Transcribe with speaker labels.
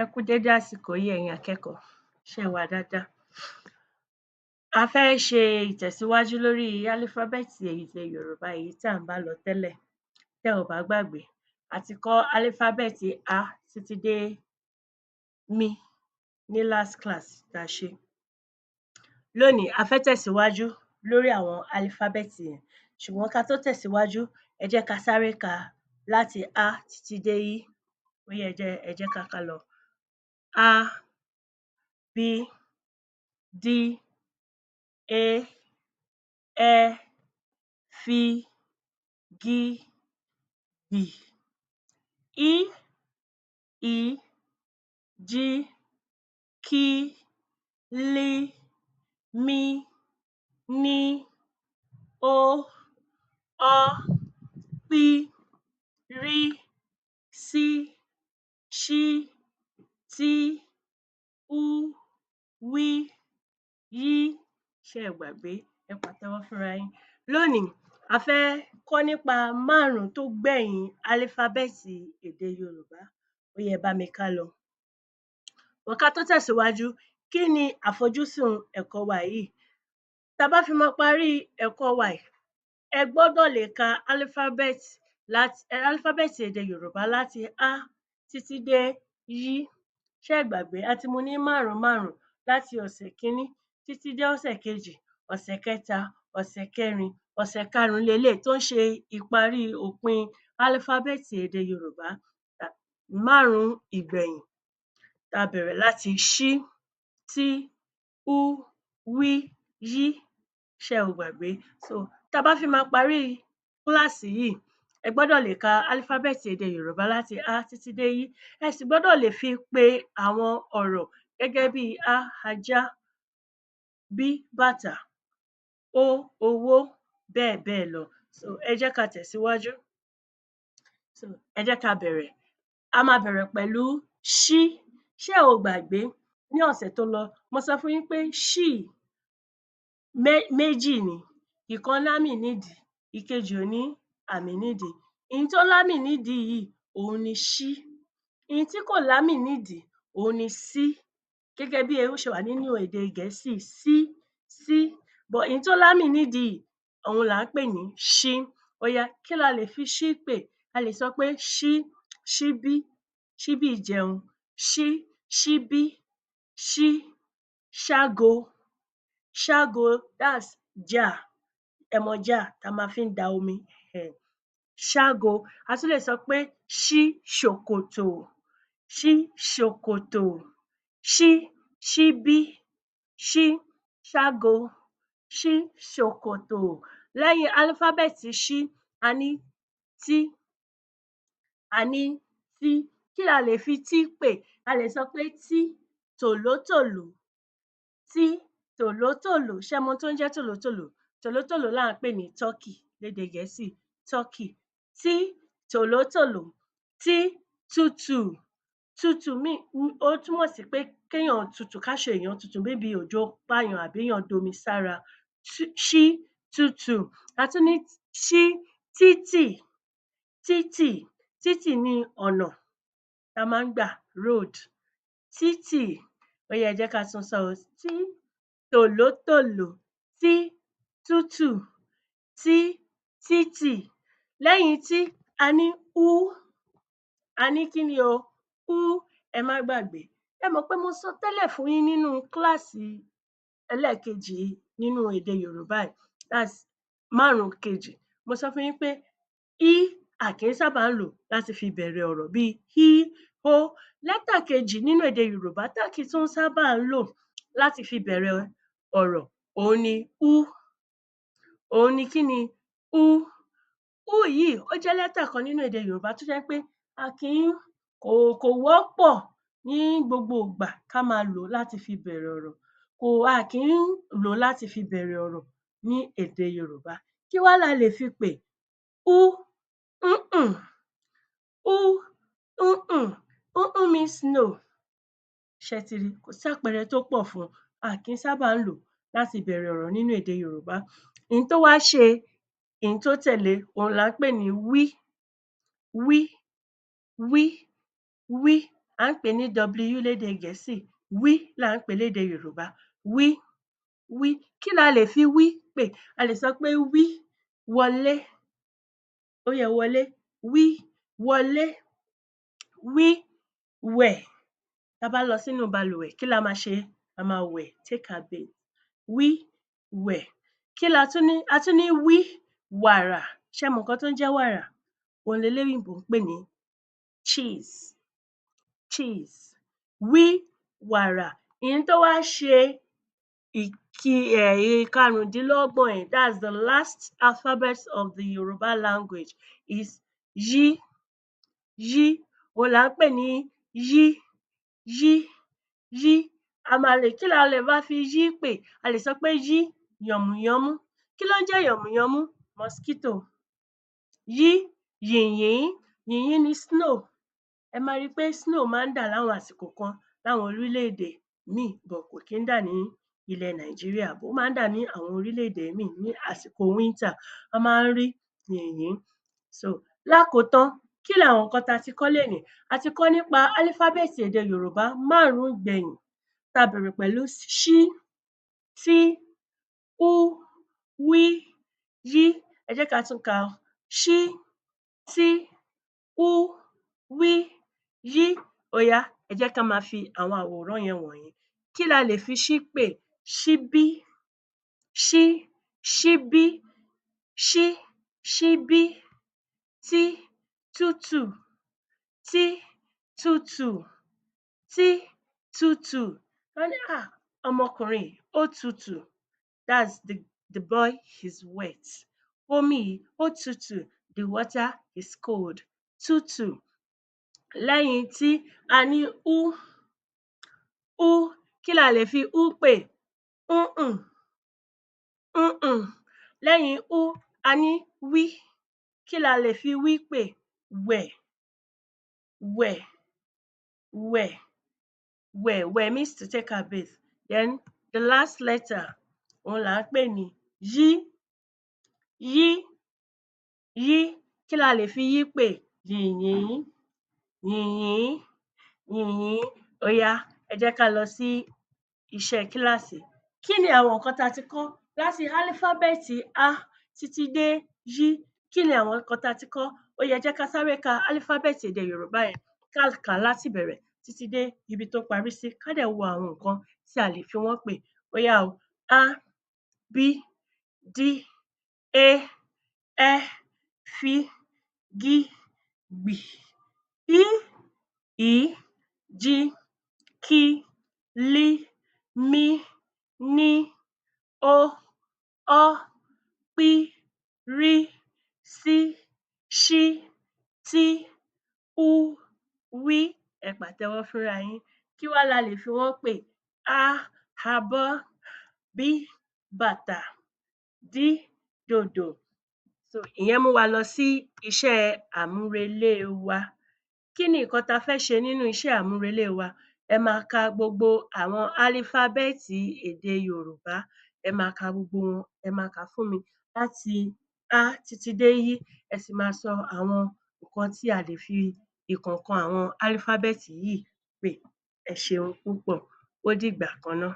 Speaker 1: Ẹ kú dédé àsìkò yìí ẹ̀yin akẹ́kọ̀ọ́, ṣé ẹ wà dáadáa? A fẹ́ ṣe ìtẹ̀síwájú lórí álífábẹ́ẹ̀tì èdè Yorùbá èyí tí à ń bá lọ tẹ́lẹ̀. Tẹ́ ò bá gbàgbé, a ti kọ́ álífábẹ́ẹ̀tì A títí dé M ní last class tá a ṣe. Lónìí, a fẹ́ tẹ̀síwájú lórí àwọn álífábẹ́ẹ̀tì yẹn, ṣùgbọ́n ká tó tẹ̀síwájú, ẹ jẹ́ ká sáré kà á láti A títí dé í. Ó yá, ẹ jẹ́ ká kà lọ. A, B, D, E, Ẹ, F, G, H, I, Ì, J, K, L, M, N, O, Ọ, P, R, S, Ṣ, T, Ú, W, Y. Ṣé ẹ gbàgbé? Ẹ pàtẹ́wọ́ fúnra yín. Lónìí, a fẹ́ kọ́ nípa márùn-ún tó gbẹ̀yìn álífábẹ́ẹ̀tì èdè Yorùbá. Ó yá, ẹ bá mi ká lọ. But ká tó tẹ̀síwájú, kí ni àfojúsùn ẹ̀kọ́ wa yìí? Tá bá fi máa parí ẹ̀kọ́ wa yìí, ẹ gbọ́dọ̀ lè ka álífábẹ́ẹ̀tì èdè Yorùbá láti A títí dé Y. Ṣé ẹ̀ gbàgbé? A ti mú ní márùn-ún márùn-ún láti ọ̀sẹ̀ kíní títí dé ọ̀sẹ̀ kejì, ọ̀sẹ̀ kẹta, ọ̀sẹ̀ kẹrin, ọ̀sẹ̀ karùn-ún leléyìí tó ń ṣe ìparí òpin álífábẹ́ẹ̀tì èdè Yorùbá márùn-ún ìgbẹ̀yìn. Tá a bẹ̀rẹ̀ láti Ṣ, T, Ú, W, Y. Ṣé ẹ ò gbàgbé? So tá bá fi máa parí kíláàsì yìí, ẹ gbọ́dọ̀ lè ka álífábẹ́ẹ̀tì èdè Yorùbá láti A títí dé Y. Ẹ sì gbọ́dọ̀ lè fi pe àwọn ọ̀rọ̀ gẹ́gẹ́ bí A ajá, B bàtà, O owó, bẹ́ẹ̀ bẹ́ẹ̀ lọ. So ẹ jẹ́ ká tẹ̀síwájú. So ẹ jẹ́ ká bẹ̀rẹ̀. A máa bẹ̀rẹ̀ pẹ̀lú ṣí. Ṣé ò gbàgbé? Ní ọ̀sẹ̀ tó lọ, mo sọ fún yín pé ṣí méjì ni. Ìkan lámì nídìí, ìkejì ò ní àmì nídìí. Ìyí tó lámì nídìí yìí, òun ni ṣí. Ìyí tí kò lámì nídìí, òun ni sí. Gẹ́gẹ́ bí ó ṣe wà nínú èdè Gẹ̀ẹ́sì, sí, sí. But ìyí tó lámì nídìí yìí, òun là ń pè ní ṣí. Ó yá, kí la lè fi ṣí pè? A lè sọ pé ṣí, ṣíbí, ṣíbí ìjẹun, ṣí, ṣíbí, ṣí, ṣágo, ṣágo that's jar. Ẹ mọ jar tá ma fi ń da omi, um ṣágo. A tún lè sọ pé ṣí ṣòkòtò, ṣí ṣòkòtò, ṣí, ṣíbí, ṣí, ṣágo, ṣí ṣòkòtò. Lẹ́yìn álífábẹ́ẹ̀tì ṣí, a ní tí, a ní tí. Kí la lè fi tí pè? A lè sọ pé tí tòlótòló, tí tòlótòló. Ṣé ẹ mọ ohun tó ń jẹ́ tòlótòló? Tòlótòló là ń pè ní turkey lédè Gẹ̀ẹ́sì, turkey. Tí tòlótòló, tí tutù. Tutù ó túmọ̀ sí pé kéèyàn tutù, káṣọ èèyàn tutù, maybe òjò pààyàn àbí èèyàn domi sára. Ṣí tutù. A tún ní ṣí títì, títì. Títì ni ọ̀nà tá má ń gbà, road. Títì. Ó yá, ẹ jẹ́ ká tún sọ o. Tí tòlótòló, tí tútù, tí títì. Lẹ́yìn tí, a ní ú. A ní kí ni o? Ú. Ẹ má gbàgbé. Ẹ mọ̀ pé mo sọ tẹ́lẹ̀ fún yín nínú kíláàsì ẹlẹ́ẹ̀kejì nínú èdè Yorùbá yìí, that's márùn-ún kejì. Mo sọ fún yín pé í, a kì í sábà lò ó láti fi bẹ̀rẹ̀ ọ̀rọ̀ bíi í, ó. Lẹ́tà kejì nínú èdè Yorùbá tá kì í tún sábà lò láti fi bẹ̀rẹ̀ ọ̀rọ̀, òun ni ú. Òun ni kí ni? Ú. Ú yìí, ó jẹ́ lẹ́tà kan nínú èdè Yorùbá tó jẹ́ pé a kì í kò wọ́pọ̀ ní gbogbo ìgbà ká máa lò ó láti fi bẹ̀rẹ̀ ọ̀rọ̀. A kì í lò ó láti fi bẹ̀rẹ̀ ọ̀rọ̀ ní èdè Yorùbá. Kí wá la lè fi pè? Ú, ńǹ, ú, ńǹ. Ńǹ means no. Ṣé ẹ ti rí? Kò sí àpẹẹrẹ tó pọ̀ fún un. A kì í sábà lò ó láti bẹ̀rẹ̀ ọ̀rọ̀ nínú èdè Yorùbá. Ìyí tó wá ṣe ìyí tó tẹ̀lé, òun là ń pè ní wí, wí, wí, wí. À ń pè ní W lédè Gẹ̀ẹ́sì, wí là ń pè lédè Yorùbá. Wí, wí. Kí la lè fi wí pè? A lè sọ pé wí wọlé, ó yá ẹ wọlé, wí wọlé, wí wẹ̀. Tá bá lọ sínú balùwẹ̀, kí la ma ṣe? A máa wẹ̀, take a bath. Wí wẹ̀. Kí la tún ní? A tún ní wí wàrà. Ṣé ẹ mọ nǹkan tó ń jẹ́ wàrà? Òhun leléyìnbó ń pè ní cheese, cheese. Wí wàrà. Ìyí tó wá ṣe ìkarùndínlọ́gbọ̀n ẹ̀, that's the last alphabet of the Yoruba language, is yí, yí. Òhun là ń pè ní yí, yí, yí. A ma lè, kí la lè má fi yí pè? A lè sọ pé yí yànmùyánmú. Kí ló ń jẹ́ yànmùyánmú? Mosquito. Yí yìnyín. Yìnyín ni snow. Ẹ ma rí pé snow máa ń dà láwọn àsìkò kan láwọn orílẹ̀-èdè míì, but kò kí ń dà ní ilẹ̀ Nàìjíríà. Ó máa ń dà ní àwọn orílẹ̀-èdè míì ní àsìkò winter. Wọ́n máa ń rí yìnyín. So lákòótán, kí làwọn nǹkan tá ti kọ́ lénìí? A ti kọ́ nípa álífábẹ́ẹ̀tì èdè Yorùbá márùn-ún ìgbẹ̀yìn, tá bẹ̀rẹ̀ pẹ̀lú ṣí, tí, ú, wí, yí. Ẹ jẹ́ ká tún kà o: ṣí, tí, ú, wí, yí. Ó yá, ẹ jẹ́ ká máa fi àwọn àwòrán yẹn wọ̀nyí. Kí la lè fi ṣí pè? Ṣíbí, ṣí, ṣíbí, ṣí, ṣíbí, tí, tútù, tí, tútù, tí, tútù. Wọ́n ní um ọmọkùnrin yìí, ó tutù, that's the boy is wet. Omi yìí, ó tutù, the water is cold. Tútù. Lẹ́yìn tí, a ní ú, ú. Kí la lè fi ú pè? Ńǹ, ńǹ. Lẹ́yìn ú, a ní wí. Kí la lè fi wí pè? Wẹ̀, wẹ̀, wẹ̀, wẹ̀. Wẹ̀ means to take a bath. Then the last letter, òhun là ń pè ní yí, yí, yí. Kí la lè fi yí pè? Yìnyín, yìnyín, yìnyín. Ó yá, ẹ jẹ́ ká lọ sí iṣẹ́ kíláàsì. Kí ni àwọn nǹkan tá ti kọ́ láti álífábẹ́ẹ̀tì á títí dé yí? Kí ni àwọn nǹkan tá ti kọ́? Ó yá, ẹ jẹ́ ká sáré ka álífábẹ́ẹ̀tì èdè Yorùbá yẹn, ká kà á láti ìbẹ̀rẹ̀ títí dé ibi tó parí sí, ká dẹ̀ wo àwọn nǹkan tí a lè fi wọ́n pè. Ó yá o: a, b, d, e, ẹ, f, g, gb, h, i, j, k, l, m, n, o, ọ, p, r, s, ṣ, t, ú, w. Ẹ pàtẹ́wọ́ fúnra yín. Kí wá la lè fi wọ́n pè? A, abọ́, b, bàtà, d, dòdò. So ìyẹn mú wa lọ sí iṣẹ́ àmúrelé wa. Kí ni nǹkan tá fẹ́ ṣe nínú iṣẹ́ àmúrelé wa? Ẹ máa ka gbogbo àwọn álífábẹ́ẹ̀tì èdè Yorùbá. Ẹ máa ka gbogbo wọn, ẹ máa kà á fún mi láti á títí dé yí. Ẹ sì máa sọ àwọn nǹkan tí a lè fi ìkọ̀ọ̀kan àwọn álífábẹ́ẹ̀tì yìí pè. Ẹ ṣeun púpọ̀, ó dìgbà kan ná.